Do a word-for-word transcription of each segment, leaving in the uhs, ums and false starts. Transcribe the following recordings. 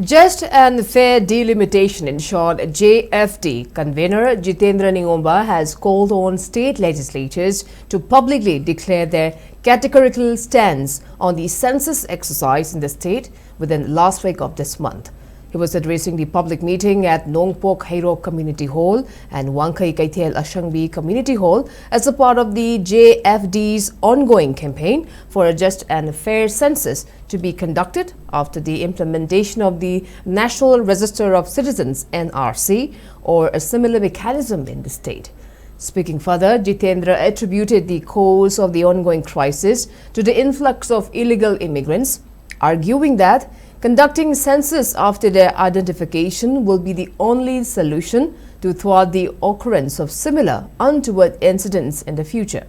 Just and Fair Delimitation, in short, J F D, convener Jitendra Ningomba has called on state legislatures to publicly declare their categorical stance on the census exercise in the state within the last week of this month. He was addressing the public meeting at Nongpok Heirok Community Hall and Wangkhei Keithel Ashangbi Community Hall as a part of the J F D's ongoing campaign for a just and fair census to be conducted after the implementation of the National Register of Citizens, N R C, or a similar mechanism in the state. Speaking further, Jitendra attributed the cause of the ongoing crisis to the influx of illegal immigrants, arguing that conducting census after their identification will be the only solution to thwart the occurrence of similar untoward incidents in the future.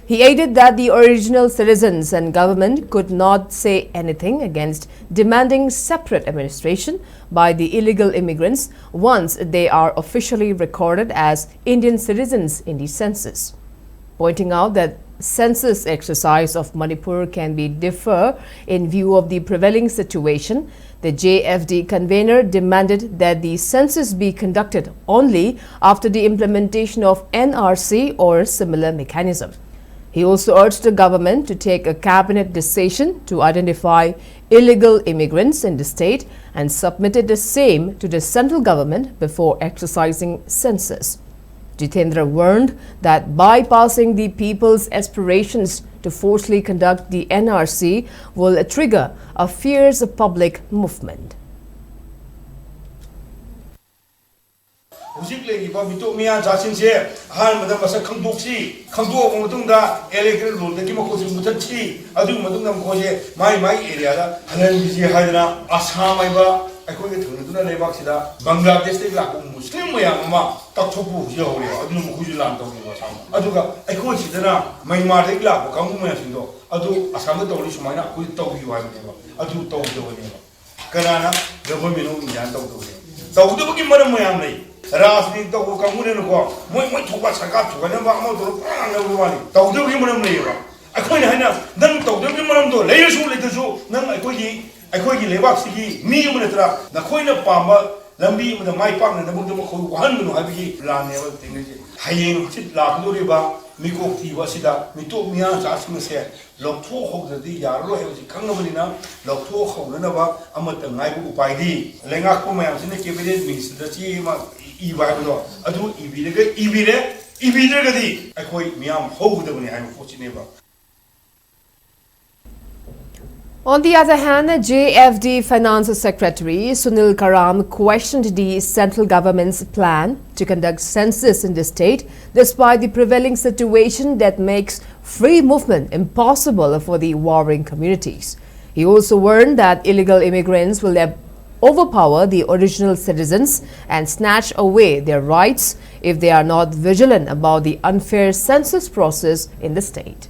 He added that the original citizens and government could not say anything against demanding separate administration by the illegal immigrants once they are officially recorded as Indian citizens in the census, pointing out that census exercise of Manipur can be differ in view of the prevailing situation. The J F D convener demanded that the census be conducted only after the implementation of N R C or similar mechanism. He also urged the government to take a cabinet decision to identify illegal immigrants in the state and submitted the same to the central government before exercising census. Jitendra warned that bypassing the people's aspirations to forcefully conduct the N R C will trigger a fierce public movement. ꯍꯧꯖꯤꯛ ꯂꯩꯔꯤꯕ ꯃꯤꯇꯣꯞ ꯃꯤꯌꯥꯟꯆꯥꯁꯤꯡꯁꯦ ꯑꯍꯥꯟꯕꯗ ꯃꯁꯛ ꯈꯪꯗꯣꯛꯁꯤ꯫ ꯈꯪꯗꯣꯛꯑꯕ ꯃꯇꯨꯡꯗ electoral ꯔꯣꯜꯗꯒꯤ ꯃꯈꯣꯏꯁꯦ ꯃꯨꯊꯠꯁꯤ꯫ ꯑꯗꯨꯒꯤ ꯃꯇꯨꯡꯗ ꯃꯈꯣꯏꯁꯦ ꯃꯥꯏ ꯃꯥꯏ ꯑꯦꯔꯤꯌꯥꯗ ꯍꯜꯍꯟꯈꯤꯁꯤ ꯍꯥꯏꯗꯅ ꯑꯁꯥꯝ ꯍꯥꯏꯕ ꯑꯩꯈꯣꯏꯒ ꯊꯪꯅꯗꯨꯅ ꯂꯩꯕꯥꯛꯁꯤꯗ ꯕꯪꯒ꯭ꯂꯥꯗꯦꯁꯇꯒꯤ ꯂꯥꯛꯄ ꯃꯨꯁꯂꯤꯝ ꯃꯌꯥꯝ ꯑꯃ ꯀꯛꯊꯣꯛꯄ ꯍꯧꯖꯤꯛ ꯍꯧꯔꯦꯕ꯫ ꯑꯗꯨꯅ ꯃꯈꯣꯏꯁꯨ ꯂꯥꯟ ꯇꯧꯔꯤꯕ ꯑꯁꯥꯝꯗ꯫ ꯑꯗꯨꯒ ꯑꯩꯈꯣꯏ ꯁꯤꯗꯅ ꯃꯩꯃꯥꯔꯗꯒꯤ ꯂꯥꯛꯄ ꯀꯥꯡꯕꯨ ꯃꯌꯥꯝꯁꯤꯡꯗꯣ ꯑꯗꯨ ꯑꯁꯥꯝꯗ ꯇꯧꯔꯤ ꯁꯨꯃꯥꯏꯅ ꯑꯩꯈꯣꯏ ꯇꯧꯕꯤꯌꯨ ꯍꯥꯏꯕꯅꯦꯕ꯫ ꯑꯗꯨ ꯇꯧꯗꯕꯅꯦꯕ꯫ ꯀꯅꯥꯅ? Government of India ꯇꯧꯗꯕꯅꯦ꯫ ꯇꯧꯗꯕꯒꯤ ꯃꯔꯝ ꯃꯌꯥꯝ ꯂꯩ꯫ ꯔꯥꯖꯅꯤꯇꯤ ꯇꯧꯕ ꯀꯥꯡꯕꯨꯅꯦꯅꯀꯣ, ꯃꯣꯏ ꯃꯣꯏ ꯊꯣꯛꯄ ꯁꯔꯀꯥꯔ ꯊꯨꯒꯥꯏꯅꯕ ꯑꯃ ꯇꯧꯔ ꯄꯨꯔꯥ ꯉꯥꯡꯅꯕꯒꯤ ꯋꯥꯅꯤ꯫ ꯇꯧꯗꯕꯒꯤ ꯃꯔꯝ ꯂꯩꯌꯦꯕ꯫ ꯑꯩꯈꯣꯏꯅ ꯍꯥꯏꯅ ꯅꯪ ꯇꯧꯗꯕꯒꯤ ꯃꯔꯝꯗꯣ ꯂꯩꯔꯁꯨ ꯂꯩꯇ꯭ꯔꯁꯨ ꯅꯪ ꯑꯩꯈꯣꯏꯒꯤ ꯑꯩꯈꯣꯏꯒꯤ ꯂꯩꯕꯥꯛꯁꯤꯒꯤ ꯃꯤ ꯑꯃ ꯅꯠꯇ꯭ꯔ ꯅꯈꯣꯏꯅ ꯄꯥꯝꯕ ꯂꯝꯕꯤ ꯑꯃꯗ ꯃꯥꯏ ꯄꯥꯛꯅꯅꯕꯒꯤꯗꯃꯛ ꯑꯩꯈꯣꯏ ꯋꯥꯍꯟꯒꯅꯨ ꯍꯥꯏꯕꯒꯤ ꯂꯥꯟꯅꯦꯕ ꯊꯦꯡꯅꯔꯤꯁꯦ꯫ ꯍꯌꯦꯡ ꯍꯪꯆꯤꯠ ꯂꯥꯛꯀꯗꯧꯔꯤꯕ ꯃꯤꯀꯣꯛ ꯊꯤꯕ ꯑꯁꯤꯗ ꯃꯤꯇꯣꯞ ꯃꯤꯌꯥꯟꯆꯥꯁꯤꯡ ꯑꯁꯦ ꯂꯧꯊꯣꯛꯍꯧꯗ꯭ꯔꯗꯤ ꯌꯥꯔꯔꯣꯏ ꯍꯥꯏꯕꯁꯤ ꯈꯪꯉꯕꯅꯤꯅ, ꯂꯧꯊꯣꯛꯍꯧꯅꯅꯕ ꯑꯃꯠꯇ ꯉꯥꯏꯕ ꯎꯄꯥꯏꯗꯤ ꯂꯩꯉꯥꯛꯄ ꯃꯌꯥꯝꯁꯤꯅ cabinet ministerꯗ ꯆꯦ ꯑꯃ ꯏꯕ ꯍꯥꯏꯕꯗꯣ ꯑꯗꯨ ꯏꯕꯤꯔꯒ ꯏꯕꯤꯔꯦ, ꯏꯕꯤꯗ꯭ꯔꯒꯗꯤ ꯑꯩꯈꯣꯏ ꯃꯤꯌꯥꯝ ꯍꯧꯒꯗꯕꯅꯤ ꯍꯥꯏꯕ ꯄꯣꯠꯁꯤꯅꯦꯕ꯫ On the other hand, J F D Finance Secretary Sunil Karam questioned the central government's plan to conduct census in the state, despite the prevailing situation that makes free movement impossible for the warring communities. He also warned that illegal immigrants will ab- overpower the original citizens and snatch away their rights if they are not vigilant about the unfair census process in the state.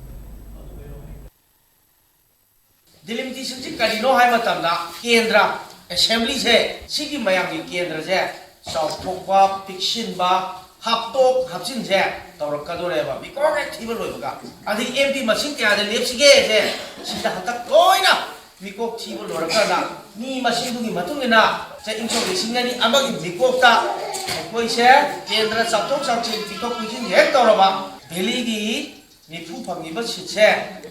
Delimitation ꯁꯤ ꯀꯔꯤꯅꯣ ꯍꯥꯏꯕ ꯃꯇꯝꯗ, ꯀꯦꯟꯗ꯭ꯔ, assembly ꯁꯦ, ꯁꯤꯒꯤ ꯃꯌꯥꯝꯒꯤ ꯀꯦꯟꯗ꯭ꯔꯁꯦ ꯆꯥꯎꯊꯣꯛꯄ, ꯄꯤꯛꯁꯤꯟꯕ, ꯍꯥꯞꯇꯣꯛ ꯍꯥꯞꯆꯤꯟꯁꯦ ꯇꯧꯔꯛꯀꯗꯣꯔꯦꯕ, ꯃꯤꯀꯣꯛ ꯍꯦꯛ ꯊꯤꯕ ꯂꯣꯏꯕꯒ꯫ ꯑꯗꯒꯤ M P ꯃꯁꯤꯡ ꯀꯌꯥꯗ ꯂꯦꯞꯁꯤꯒꯦꯁꯦ, ꯁꯤꯗ ꯍꯟꯗꯛ ꯂꯣꯏꯅ ꯃꯤꯀꯣꯛ ꯊꯤꯕ ꯂꯣꯏꯔꯀꯥꯟꯗ, ꯃꯤ ꯃꯁꯤꯡꯗꯨꯒꯤ ꯃꯇꯨꯡ ꯏꯟꯅ ꯆꯍꯤ ꯏꯪ ꯁꯣꯛ ꯂꯤꯁꯤꯡ ꯑꯅꯤ ꯑꯃꯒꯤ ꯃꯤꯀꯣꯛꯇ ꯑꯩꯈꯣꯏꯁꯦ ꯀꯦꯟꯗ꯭ꯔ ꯆꯥꯎꯊꯣꯛ ꯆꯥꯎꯁꯤꯟ, ꯄꯤꯊꯣꯛ ꯄꯤꯁꯤꯟ ꯍꯦꯛ ꯇꯧꯔꯕ, ꯚꯦꯂꯤꯒꯤ ꯅꯤꯐꯨ ꯐꯪꯉꯤꯕ ꯁꯤꯠꯁꯦ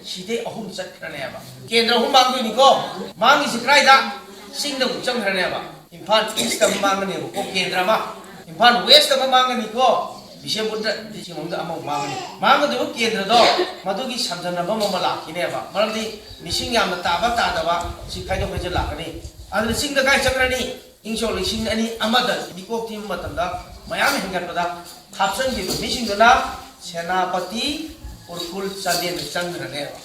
ꯁꯤꯗꯩ ꯑꯍꯨꯝ ꯆꯠꯈ꯭ꯔꯅꯦꯕ꯫ ꯀꯦꯟꯗ꯭ꯔ ꯑꯍꯨꯝ ꯃꯥꯡꯗꯣꯏꯅꯤꯀꯣ꯫ ꯃꯥꯡꯉꯤꯁꯤ ꯀꯗꯥꯏꯗ? ꯆꯤꯡꯗ ꯑꯃꯨꯛ ꯆꯪꯈ꯭ꯔꯅꯦꯕ꯫ ꯏꯝꯐꯥꯜ ꯏꯁꯇ ꯑꯃ ꯃꯥꯡꯒꯅꯦꯕꯀꯣ, ꯀꯦꯟꯗ꯭ꯔ ꯑꯃ꯫ ꯏꯝꯐꯥꯜ ꯋꯦꯁꯇ ꯑꯃ ꯃꯥꯡꯒꯅꯤꯀꯣ, ꯕꯤꯁꯦꯝꯄꯨꯔꯗ ꯗꯤꯁꯇ꯭ꯔꯤꯛ ꯑꯃꯗ ꯑꯃ ꯃꯥꯡꯒꯅꯤ꯫ ꯃꯥꯡꯒꯗꯧꯕ ꯀꯦꯟꯗ꯭ꯔꯗꯣ ꯃꯗꯨꯒꯤ ꯁꯝꯖꯟꯅꯐꯝ ꯑꯃ ꯂꯥꯛꯈꯤꯅꯦꯕ꯫ ꯃꯔꯝꯗꯤ ꯃꯤꯁꯤꯡ ꯌꯥꯝꯅ ꯇꯥꯕ ꯇꯥꯗꯕ ꯁꯤ ꯈꯥꯏꯗꯣꯛ ꯈꯥꯏꯖꯤꯟ ꯂꯥꯛꯀꯅꯤ꯫ ꯑꯗꯨꯅ ꯆꯤꯡꯗ ꯀꯥꯏ ꯆꯪꯈ꯭ꯔꯅꯤ? ꯏꯪ ꯁꯣꯛ ꯂꯤꯁꯤꯡ ꯑꯅꯤ ꯑꯃꯗ ꯃꯤꯀꯣꯛ ꯊꯤꯕ ꯃꯇꯝꯗ ꯃꯌꯥꯝ ꯍꯦꯟꯒꯠꯄꯗ ꯍꯥꯞꯆꯤꯟꯈꯤꯕ ꯃꯤꯁꯤꯡꯗꯨꯅ ꯁꯦꯅꯥꯄꯇꯤ, ꯎꯈ꯭ꯔꯨꯜ, ꯆꯥꯟꯗꯦꯜꯗ ꯆꯪꯈ꯭ꯔꯅꯦꯕ꯫